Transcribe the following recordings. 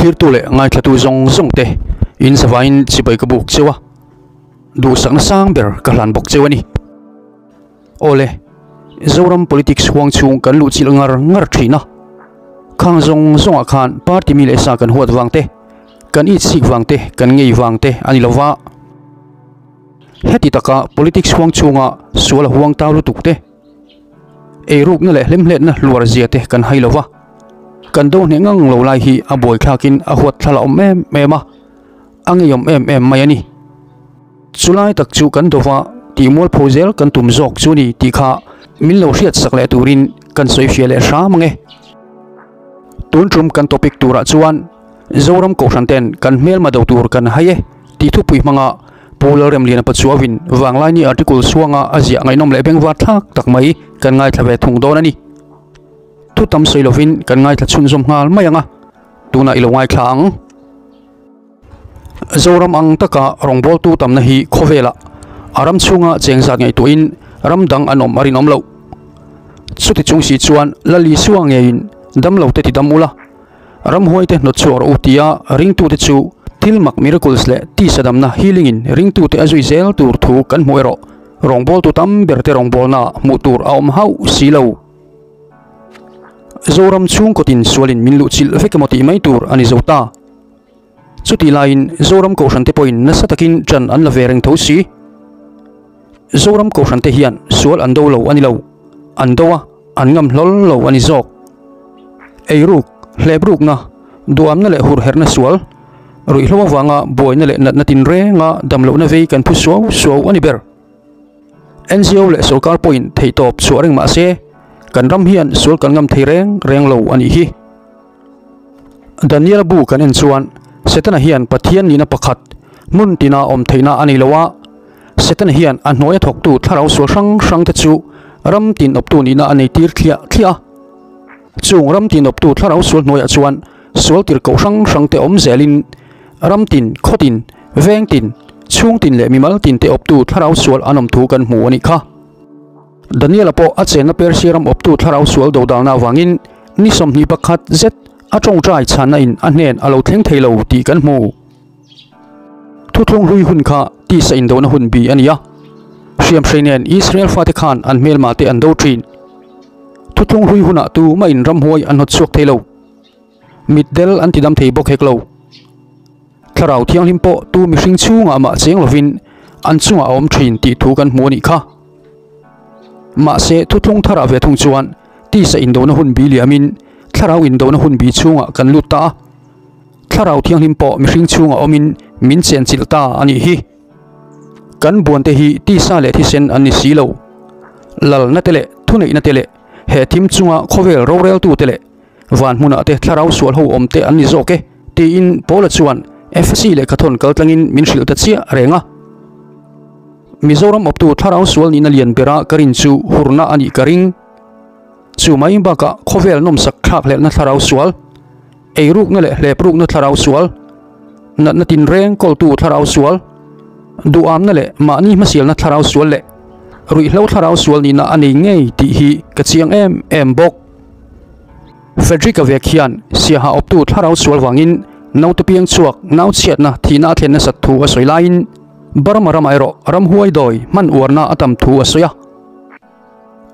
Thlirtu leh ngaithlatu zawng zawng te in zavaiin chibai ka buk cheu a, duhsakna sang ber ka hlan bawk cheu a ni. Awle, Zoram politics huang chhung kan luh chilh ngar ngar thin a, khang zawng zawngah khan party mi leh sa kan huat vang te, kan itsik vang te, kan ngei vang te a ni lo va. Heti taka politics huang chhunga sual a huang tau lutuk te, eirukna leh hlemhletna hluar zia te kan hai lo va, kan do hneh ngang lo lai hi a buaithlakin a huat thla la awm em em a, a ngeiawm em em mai a ni. Chulai tak chu kan dova tih mualpho zel kan tum zawk chu ni tih kha min lo hriat sak leh turin kan sawi fiah leh hram ang e. Tun tum kan topic turah chuan Zoram Kohhran ten kan hmelma do tur kan hai e tih thupui hmanga Pu Lalremliana Pachuauin Vanglaini article chhuanga a ziah ngaihnawm leh bengvar thlak tak mai kan ngaithla ve thung dawn a ni. Thu tam sawi lovin kan ngaithla chhunzawm nghal mai ang a, tunah i lo ngaithla ang. Zoram ang taka rawngbawltu tamna hi khawvelah a ram chhunga cheng zat ngaihtuahin ram dang an awm a rinawm loh. Chuti chung si chuan Lal Isua ngeiin damlo te ti dam ula, ramhuai te hnawt chhuak rawh u tia ringtute chu thil mak miracles leh tisa damna healing in ringtute a zui zel tur thu kan hmu erawh rawngbawltu tam ber te rawngbawlnaah hmuh tur a awm hauh si lo. Zoram chhungkawtin sualin min luhchilh vek emaw tih mai tur a ni zo ta. Chutih laiin Zoram Kohhran te pawhin nasa takin ṭan an la ve reng tho si. Zoram Kohhran te hian sual an do lo a ni lo, an do a, an ngam hlawl lo a ni zawk. Eiruk, hleprukna, duamna leh hurherhna sual, ruihhlo avanga buaina leh natna tinrenga damlohna vei kan phu suau suau a ni ber. NGO leh sorkar pawhin theihtawp chhuah reng mah se, kan ram hian sual kan ngam thei reng reng lo a nih hi. Daniel bu kan en chuan Setana hian Pathian nihna pakhat hmun tina awm theihna a nei lo a, Setana hian a hnuaia thawktu thlarau sual hrang hrang te chu ram tin awptu nihna a nei tir thliah thliah a. Chung ram tin awptu thlarau sual hnuaiah chuan sual tirhkoh hrang hrang te awm zelin ram tin, khaw tin, veng tin, chhung tin leh mimal tin te awptu thlarau sual an awm thu kan hmu a nih kha. Daniela pawh a chenna Persia ram awptu thlarau sual dodalna avangin ni 21 zet a tawngtai chhanna in a hnen a lo thleng thei lo tih kan hmu. Thuthlung hlui hun kha tisa indona hun bi a ni a, hriamhrei nen Israel fate khan an hmelmah te an do thin. Thuthlung hlui hunah tu mah in ramhuai an hnawt chhuak thei lo. Mitdel an tidam thei bawk hek lo. Thlarau thianghlim pawh tu mihring chhungah mah cheng lovin an chungah a awm thin tih thu kan hmu a nih kha. Mahse thuthlung tharah ve thung chuan tisa indona hun bi liamin thlarau indona hun bi chhungah kan lut ta a. Thlarau thianghlim pawh mihring chhungah awmin min chenchilh ta a nih hi. Kan buante hi tisa leh thisen an ni si lo. Lalna te leh thuneihna te leh he thim chunga khawvel roreltute leh Van hmunah te thlarau sual ho awm te an ni zawk e, tiin Paula chuan Efesi lehkhathawn kal tlangin min hrilh ta chiah reng a. Mizoram awptu thlarau sual nihna lian bera ka rin chu hurna a nih ka ring. Chu mai bakah khawvel nawmsak thlak hlelhna thlarau sual, eirukna leh hleprukna thlarau sual, natna tinreng kawltu thlarau sual, duhamna leh mahni hmasialna thlarau sual leh ruihhlo thlarau sual nihna a nei ngei tih hi ka chiang em em bawk. Frederick-a vek hian siaha awptu thlarau sual vangin naute piang chhuak nau chhiatna thihna a thlen nasat thu a sawi laiin Burma ramah erawh ramhuai dawi hman uarna a tam thu a sawi a.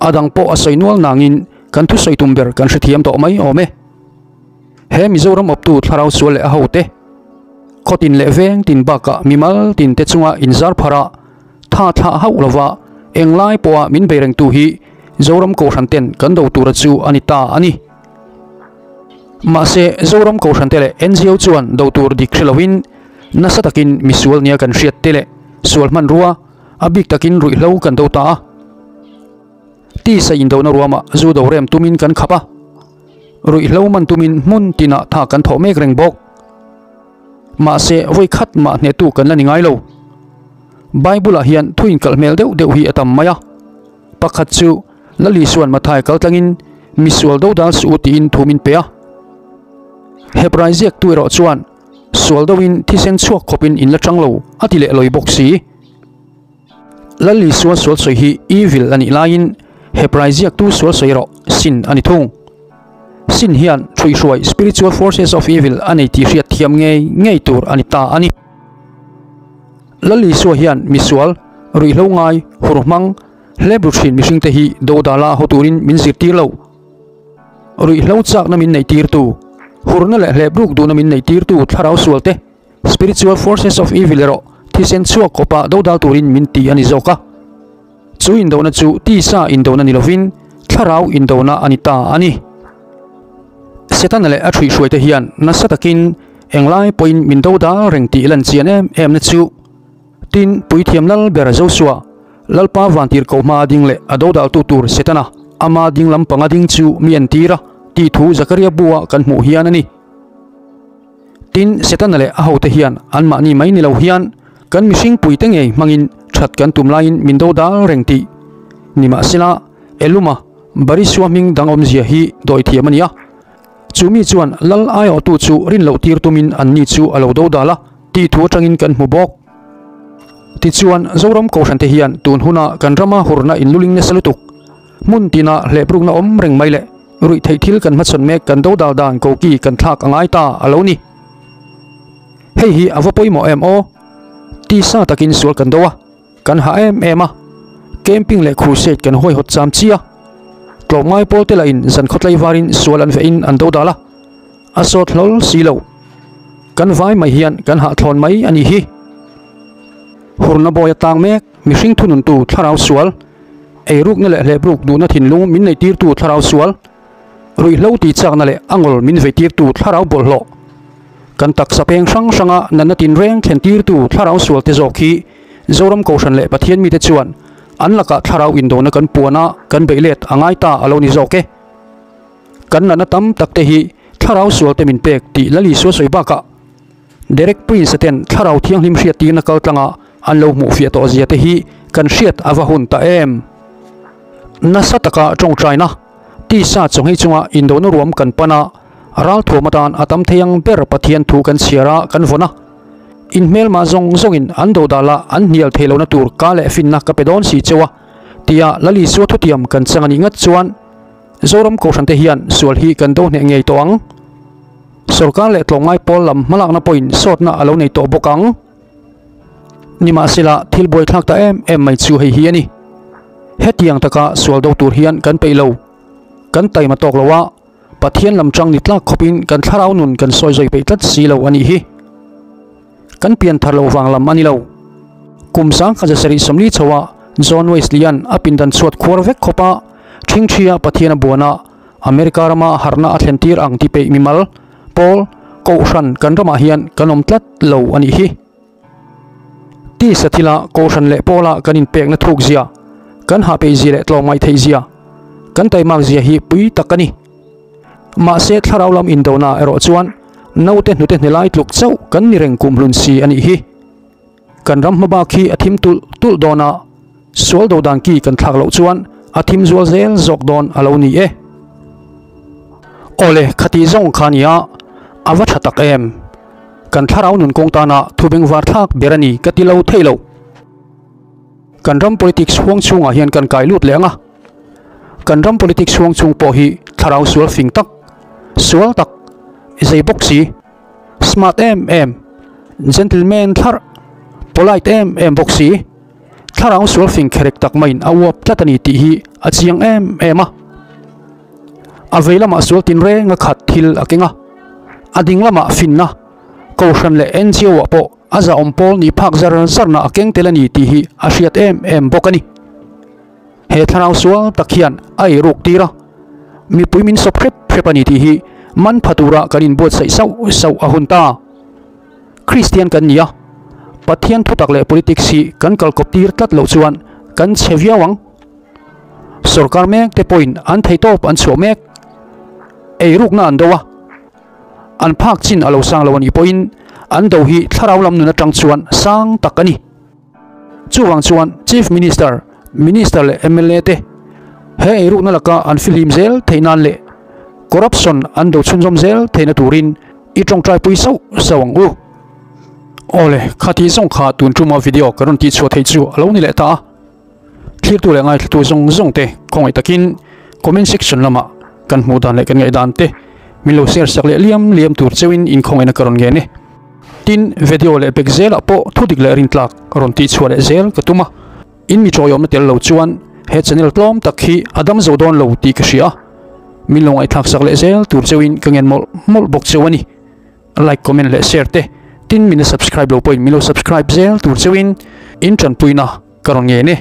A dang pawh a sawi nual nangin kan thusawi tum ber kan hrethiam tawh mai awm e. He Mizoram awptu thlarau sual leh a hote, khawtin leh veng tin bakah mimal tin te chunga inzar phar a, Tha thlah hauh lova englai pawha min bei rengtu hi Zoram Kohhran ten kan do tura chu a ni ta a ni. Mahse, Zoram Kohhran te leh NGO chuan do tur dik hre loin nasa takin misual nia kan hriat te leh sual hmanrua a bik takin ruihhlo kan do ta a. Tisa indona ruamah zu do rem tumin kan khap a, ruihhlo man tumin hmun tinah tha kan thawh mek reng bawk. Mahse, vawi khat mah hnehtu kan la ni ngai lo. Bible-ah hian thu inkalh hmel deuh deuh hi a tam mai a. Pakhat chu, Lal Isua'n Mathai kal tlangin, Mi sual do dal suh u tiin thu min pe a. Hebrai ziaktu erawh chuan, Sual doin thisen chhuak khawpin in la chang lo, a ti leh lawi bawk si. Lal Isua sual sawi hi evil a nih laiin Hebrai ziaktu sual sawi erawh sin a ni thung. Sin hian ṭhuihhruai, spiritual forces of evil, a nei tih hriat thiam ngei ngei tur a ni ta a ni. Lal Isua hian misual, ruihhlo ngai, hur hmang, hlep ru thin mihringte hi dodala haw turin min zirtir lo. Ruihhlo chakna min neihtirtu, hurna leh hlep ruk duhna min neihtirtu thlarau sualte, spiritual forces of evil, erawh thisen chhuak kawpa dodal turin min ti a ni zawk a. Chu indona chu tisa indona ni lovin thlarau indona a ni ta a ni. Setana leh a ṭhuihhruaite hian nasa takin englai pawhin min dodal reng tih lan chian em emna chu Tin, Puithiam Lal ber Joshua, Lalpa vantir koh hmaa ding leh a dodaltu tur Setana, ama ding lampanga ding chu mi entir a, tih thu Zakaria bu-a kan hmuh hian a ni. Tin, Setana leh a hote hian anmahni mai ni lo hian kan mihring puite ngei hmangin that kan tum laiin min dodal reng tih. Nimahsela, Eluma, Barisua hming dang awmzia hi dawithiam a ni a. Chu mi chuan Lal aiawhtu chu rin loh tir tumin anni chu a lo dodal a. Tih thu atangin kan hmu bawk. Tichuan, Zoram Kohhrante hian tun huna kan rama hurna inluling nasa lutuk, hmun tina hleprukna awm reng mai leh ruih theih thil kan hmachhawn mek kan do dal dan koki kan thlak a ngai ta a lo ni. Hei hi a va pawimawh em aw? Tisa takin sual kan do a, kan hah em em a, camping leh crusade kan huaihawt cham chi a, tlawmngai pawl te lahin zan khawtlai varin sual an vehin an do dal a, A sawt hlawl si lo. Kan vai mai hian kan hahthlawn mai a nih hi. Hurna bawi a tang mek, mihring thununtu thlarau sual, eirukna leh hlepruk duhna thinlung min neitirtu thlarau sual, ruihhlo tihchakna leh a ngawl min veitirtu thlarau bawlhhlawh, kan taksa peng hrang hranga natna tinreng thlentirtu thlarau sual te zawk hi Zoram Kohhran leh Pathian mite chuan an lakah thlarau indona kan puan a, kan beih let a ngai ta a lo ni zawk e. Kan natna tam tak te hi thlarau sual te min pek tih Lal Isua sawi bakah Derek Prince a ten thlarau thianghlim hriat tirna kal tlanga an lo hmuh fiah tawh zia te hi kan hriat a va hun ta em. Nasa taka tawngtaina, tisa chawnghei chunga indona ruam kan pan a, ralthuam atan a tam thei ang ber Pathian thu kan chhiar a kan vawn a. Inhmelmah zawng zawngin an dodal a an hnial theih lohna tur ka leh finna ka pe dawn si cheu a tia Lal Isua thutiam kan chang a nih ngat chuan Zoram Kohhrante hian sual hi kan do hneh ngei tawh ang. Sorkar leh tlawmngai pawl lam hmalakna pawhin sawtna a lo nei tawh bawk ang. Nimahsela, thil buaithlak ta em em mai chu hei hi a ni. Hetiang taka sual do tur hian kan peih lo. Kan taima tawk lo a, Pathian lam chang ni tlak khawpin kan thlarau nun kan sawi zawi peih tlat si lo a nih hi. Kan pian thar loh vang lam a ni lo. Kum 1740 chhoah John Wesley-a'n a pindan chhuat khuar vek khawpa ṭhingṭhia Pathian a buana America rama harhna a thlentir ang ti peih mimal, pawl, kohhran kan ramah hian kan awm tlat lo a nih hi. Tisa thila kohhran leh pawla kan inpekna thuk zia, kan hahpeih zia leh tlawmngaih theih zia, kan taimak zia hi pui tak a ni. Mahse thlarau lam indona erawh chuan naute hnute hnelai tluk chauh kan ni reng kumhlun si a nih hi. Kan ram hmabak hi a thim tulh tulh dawn a, sual do dan ki kan thlak loh chuan a thim zual zel zawk dawn a lo ni e. Awle, khati zawng kha nia, a va tha tak em? Kan thlarau nun kawng tana thu bengvar thlak ber a ni ka ti lo thei lo. Kan ram politics huang chhungah hian kan kai lut leh ang a. Kan ram politics huang chhung pawh hi thlarau sual fing tak, sual tak, zei bawk si, smart em em, gentleman thlarh, polite em em bawk si, thlarau sual fing kherek tak maiin a uap tlat a ni tih hi a chiang em em a. A vei lamah sual tinreng a khat thil a keng a, a ding lamah finna, kohhran leh NGO ah pawh a zahawm pawl nih phak zar zarna a keng tel a ni tih hi a hriat em em bawk a ni. He thlarau sual tak hian a ei ruk tir a, mipui min sawp hrep hrep a ni tih hi man pha tura kan inbuatsaih sauh sauh a hun ta. Kristian kan ni a, Pathian thutak leh politics hi kan kalkawp tir tlat loh chuan kan chhe viau ang. Sorkar mek te pawhin an theihtawp an chhuah mek. Eirukna an do a, an phak chin a lo sang lo a nih pawhin an do hi thlarau lam nun atang chuan sang tak a ni. Chuvang chuan Chief Minister, Minister leh mla te he eirukna laka an fihlim zel theih nan leh corruption an do chhunzawm zel theihna turin i tawngtaipui sauh sauh ang u. Awle, khati zawng kha tun tuma video ka rawn tihchhuah theih chu a lo ni leh ta a. Thirtu leh ngaithlatu zawng zawng te khawngaih takin comment section lamah. Kan hmuh dan leh kan ngaih dan te min lo share sak leh liam liam tur cheuhin inkhawngaihin a ka rawn ngen e. Tin, video leh bek zelah pawh thudik leh rintlak rawn tihchhuah leh zel ka tum a. In mi chawiawmna tel lo chuan he channel tlawm tak hi a dam zo dawn lo tih ka hria a. Min lo ngaihthlak sak leh zel tur cheuhin ka ngen mawlh mawlh bawk cheu a ni. Like, comment leh share te tin min la subscribe lo pawhin min lo subscribe zel tur cheuhin in tanpuina ka rawn ngen e.